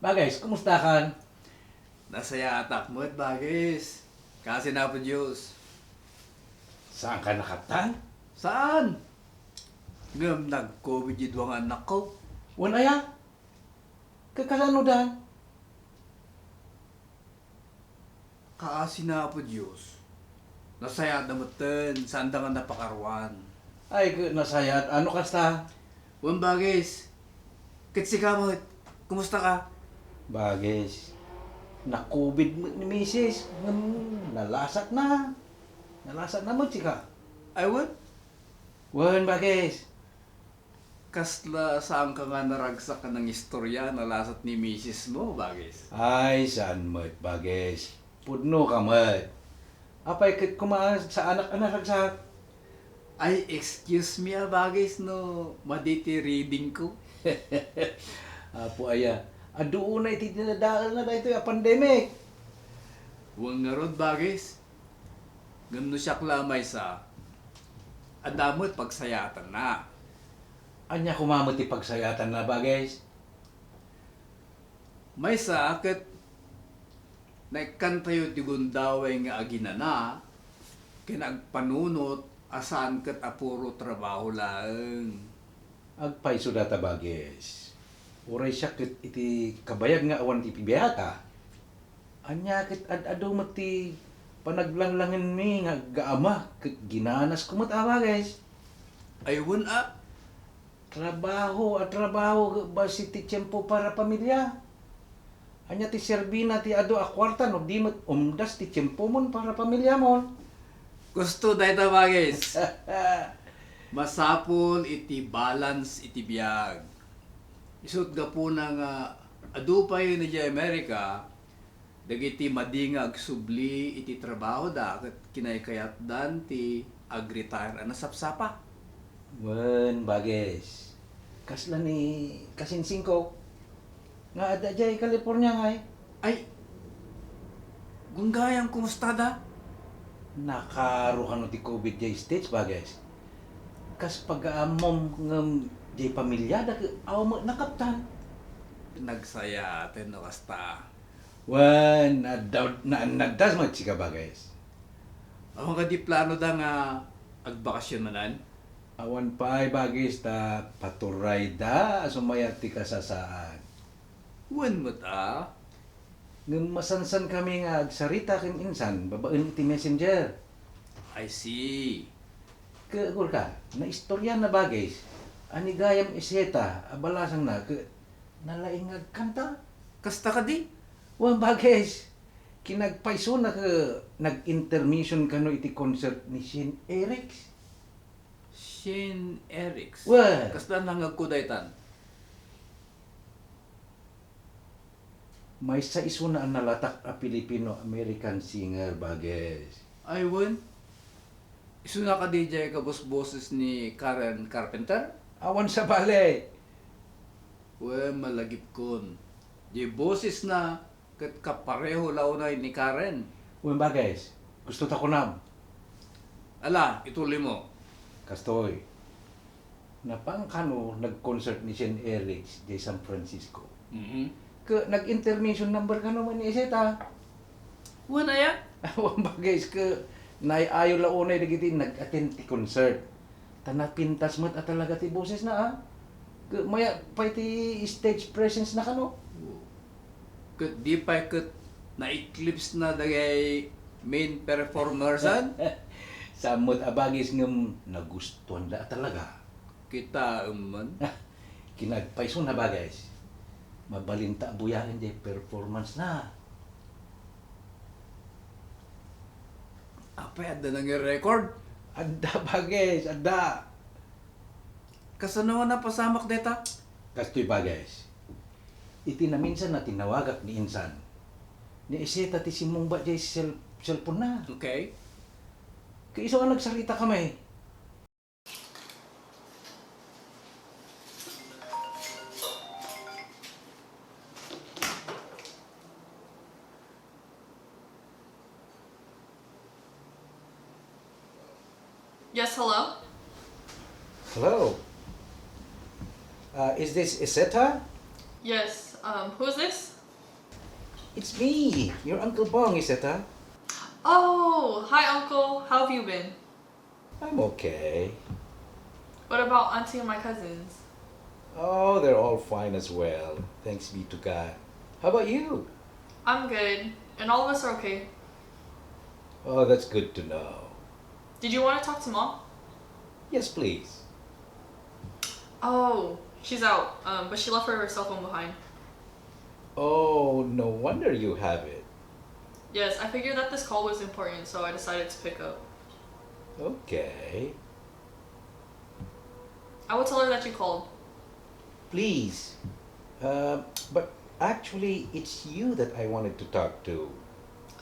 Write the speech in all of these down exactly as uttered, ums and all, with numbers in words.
Bagis, kumustakan? Nasayaatak met, Bagis. Kaasi ni Apo Dios. Saanka nakaptan? Saan? Ngem nag-covid ti dua nga annakko. Wen aya? Ka-, kasano dan? Kaasi ni Apo Dios. Nasayaatda metten, saanda nga napakaruan. Ay, ket nasayaat. Ano kasta? Wen, Bagis. Ket sika met, kumusta ka? Bagis, na-covid met ni misis, ngem nalasatna. Nalasatna met sika. Ay, wen? Wen, Bagis. Kasla saanka nga naragsak a nangistorya, nalasat ni misismo, Bagis? Ay, saan met, Bagis. Pudnoka met. Apay ket koma saanak a naragsak? Ay, excuse me, a, Bagis, no madi ti reading ko. Apo aya, adu unay ti dinadaelna daytoy a pandemic. Wen ngarud, Bagis. Ngem no siak la a maysa, adda met pagsayaatanna. Ania koma met ti pagsayaatanna, Bagis? Maysa ket naikkantayo ti gundaway nga aginana ken agpanunot a saan ket a puro trabaho laeng. Agpayso dayta, Bagis. Uray siak ket iti kabayag nga awan ti pibiyata. Ania ket ad-adu met ti panaglanglangenmi nga aggaama ket ginanasko met a, Bagis? Ay, wen a. Trabaho a trabaho ket bassit ti tiempo para pamilya. Ania ti serbina ti adu a kuarta no di met umdas ti tiempomon para pamilyamon? Kusto dayta, Bagis. Masapul iti balance iti biag. Isu't gapuna nga adu pay idiay Amerika dagiti madi nga agsubli iti trabahoda ket kinaykayatdan ti ag-retire a nasapsapa. Wen, Bagis. Kasla ni kasinsingko nga adda idiay California ngay. Ay, gunggayam, kumustada? Nakaro kano ti covid diay States, Bagis? Kas pagaammom ngem diay pamilyada ket awan met nakaptan. Nagsayaaten no kasta. Wen, adda, naannadda met sika, Bagis. Awan kadi planoda nga agbakasyon manen? Awan pay, Bagis, ta paturayda a sumayat ti kasasaad. Wen met a. Ngem masansankami nga agsarita ken insan babaen iti messenger. I see. Ket agurka, naistoryanna, Bagis, a ni gayam Iseta a balasangna ket nalaing nga agkanta. Kasta kadi? Wen, Bagis, kinagpaysona ket nag-intermission kano iti concert ni Shane Erics. Shane Erics? Wen. Kasla nangngegko daytan? Maysa isuna a nalatak a Filipino-American singer, Bagis. Ay, wen. Isuna kadi diay kabusboses ni Karen Carpenter? Awan sabali. Wen, malagipkon. Diay bosesna ket kapareho la unay ni Karen. Wen, Bagis, gusto ta kunam. Ala, ituloymo. Kastoy, napan kano nag-concert ni Shane Erics diay San Francisco. Mhm. Ket nag-intermission number kano met ni Iseta. Wen aya? Wen, Bagis, ket naay-ayo la unay dagiti nag-attend ti concert. Ta napintas met a talaga ti bosesna, a. Ket mayat pay ti stage presence na kano. Ket di pay ket na-eclipse na dagiti main performers-an? Saan met a, Bagis, ngem nagustuanda a talaga. Kitaem man. Kinagpaysona, Bagis. Mabalinta a buyaen diay performance na. Apay, adda nangi-record? Adda, Bagis, adda. Kasano nga napasamak dayta? Kastoy, Bagis. Iti naminsan a tinawagak ni insan, ni Iseta ti simmungbat diay cell-, cellphone na. Okay. Ket isu a nagsarita kami. Yes, hello? Hello. Uh, is this Iseta? Yes, um, who's this? It's me, your Uncle Bong, Iseta. Oh, hi, Uncle. How have you been? I'm okay. What about Auntie and my cousins? Oh, they're all fine as well. Thanks be to God. How about you? I'm good, and all of us are okay. Oh, that's good to know. Did you want to talk to Mom? Yes, please. Oh, she's out, um, but she left her cell phone behind. Oh, no wonder you have it. Yes, I figured that this call was important, so I decided to pick up. Okay. I will tell her that you called. Please. Uh, but actually, it's you that I wanted to talk to.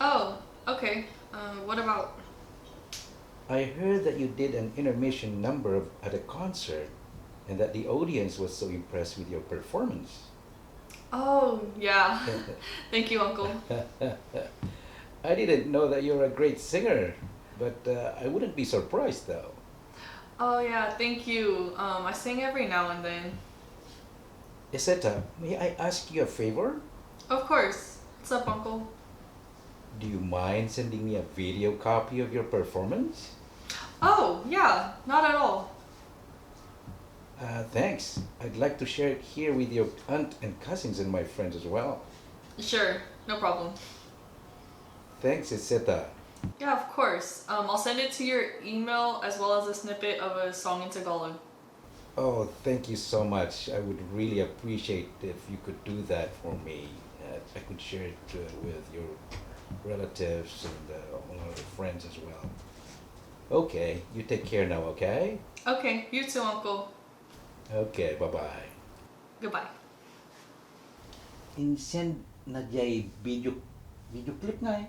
Oh, okay. Uh, what about? I heard that you did an intermission number of, at a concert and that the audience was so impressed with your performance. Oh, yeah. Thank you, Uncle. I didn't know that you're a great singer, but uh, I wouldn't be surprised though. Oh, yeah, thank you. Um, I sing every now and then. Iseta, may I ask you a favor? Of course. What's up, Uncle? Do you mind sending me a video copy of your performance? Oh, yeah, not at all. Uh, thanks. I'd like to share it here with your aunt and cousins and my friends as well. Sure, no problem. Thanks, Iseta. Yeah, of course. Um, I'll send it to your email as well as a snippet of a song in Tagalog. Oh, thank you so much. I would really appreciate if you could do that for me. Uh, I could share it uh, with your relatives and uh, all other friends as well. Okay, you take care now, okay? Okay, you too, Uncle. Okay, bye-bye. Goodbye. In-send na jay video, video clip ngay.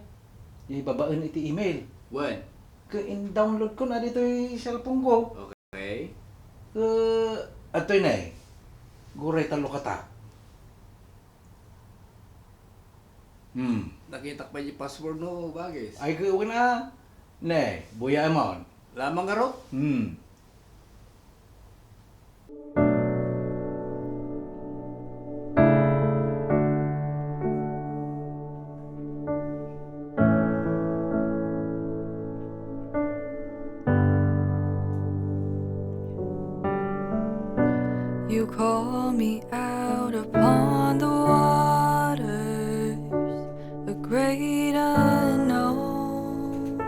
Jay babaen iti email. Wen? Ket in-download ko na ditoy cellphone ko. Okay. Ket adtoy nay. Guray tallo kata. Hmm. Nakitak pay di password no, bagis. Ay, ket wen a. Ne, buya amon. Lamang garot? Hmm. You call me out upon the waters, the great unknown,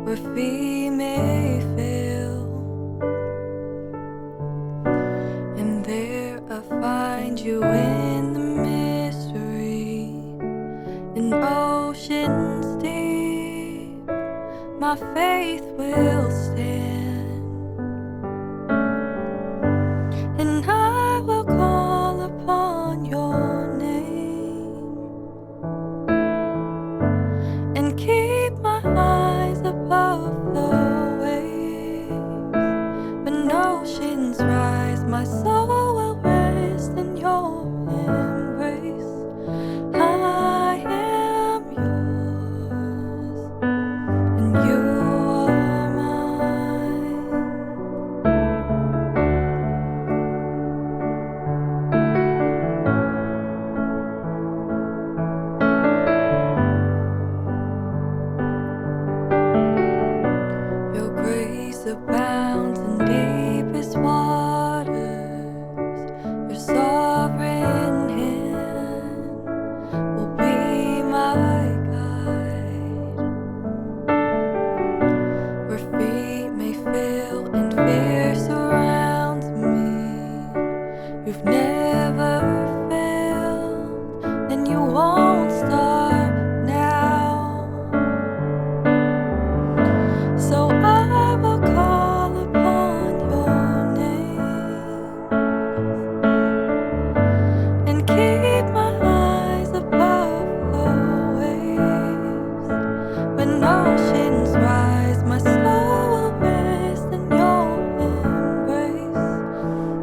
where feet may fail. And there I find you in the mystery, in oceans deep. My faith will stand, and I will call upon your name and keep my eyes above the waves. When oceans rise, my soul will rest in your embrace. I am yours, and you are mine. Your grace abounds in deepest waters. Your sovereign hand will be my guide. Where feet may fail and fear surrounds me, you've never failed, and you won't stop now. So I will call upon your name and keep my eyes above the waves. When oceans rise, my soul will rest in your embrace.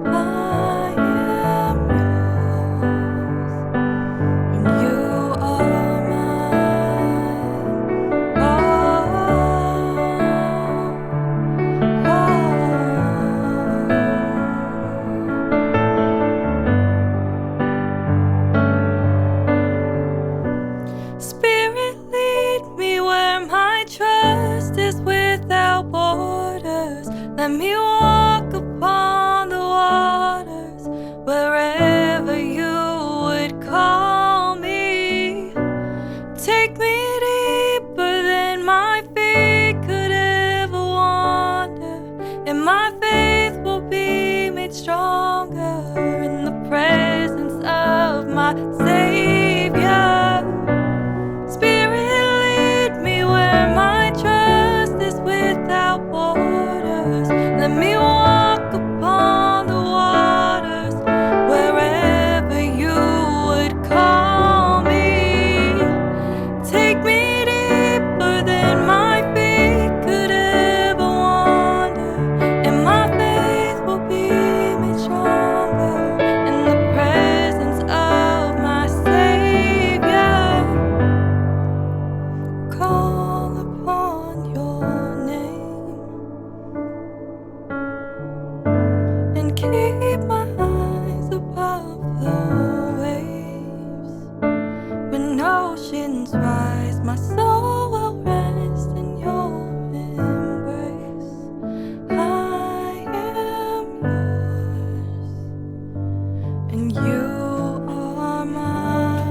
I am Savior, Spirit, lead me where my trust is without borders. Let me walk upon the waters wherever you would call me. Take me deeper than my feet could ever wander, and my faith will be made stronger in the presence of my Savior. Call upon your name and keep my eyes above the waves. When oceans rise, my soul will rest in your embrace. I am yours, and you are mine.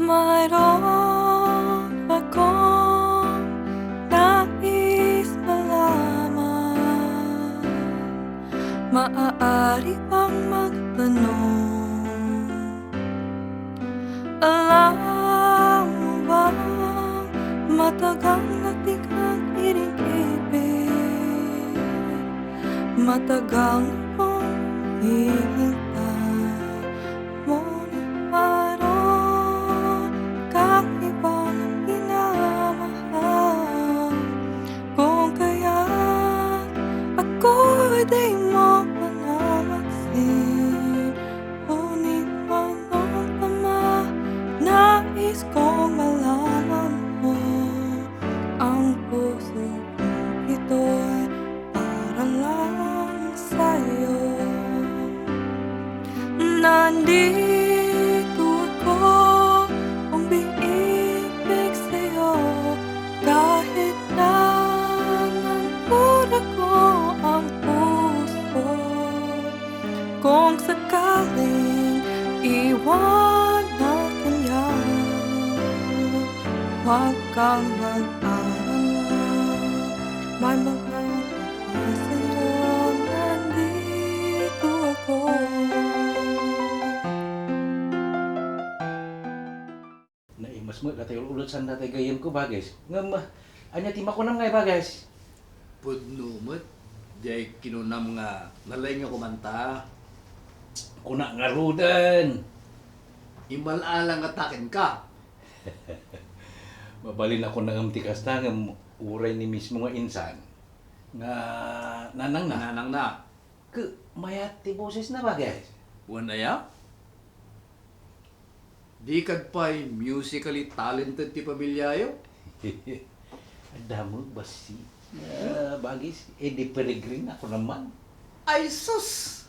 Mayroon akong nais malaman. Maaari bang magtanong? Alam mo bang matagal na di ka iring-ibig? Matagal na kong hinihintay, ngunit mayroon kang ibang minamahal. Kung kaya't ako'y di mo pinapansin, ngunit manood ka man, nais kong malaman mo ang puso kong ito'y para lang sa'yo. Nandito ako, umiibig sa'yo, kahit na nagdurako ang puso. Kung sakaling iwanan ka niya, huwag kang mag-alala. May mga pagmamahal sa'yo, nandito ako. Naimas met datoy ul-ulit sanda datoy gayyemko, Bagis. Ngem, ania ti makunam ngay, Bagis? Pudno met, diay kinunam nga nalaing nga kumanta. Kuna ngaruden. Imal-alang nga taken ka. Mabalin a kuna ngem ti kasta, ngem uray ni mismo nga insan nga nanangna. Nanangna. Ke, mayat ti bosesna, Bagis. Wen aya? Di kad pay musically talented ti pamiliayo? Adda met, bassit. Ah, Bagis, Eddie Peregrine, kunam man. Ay, sus!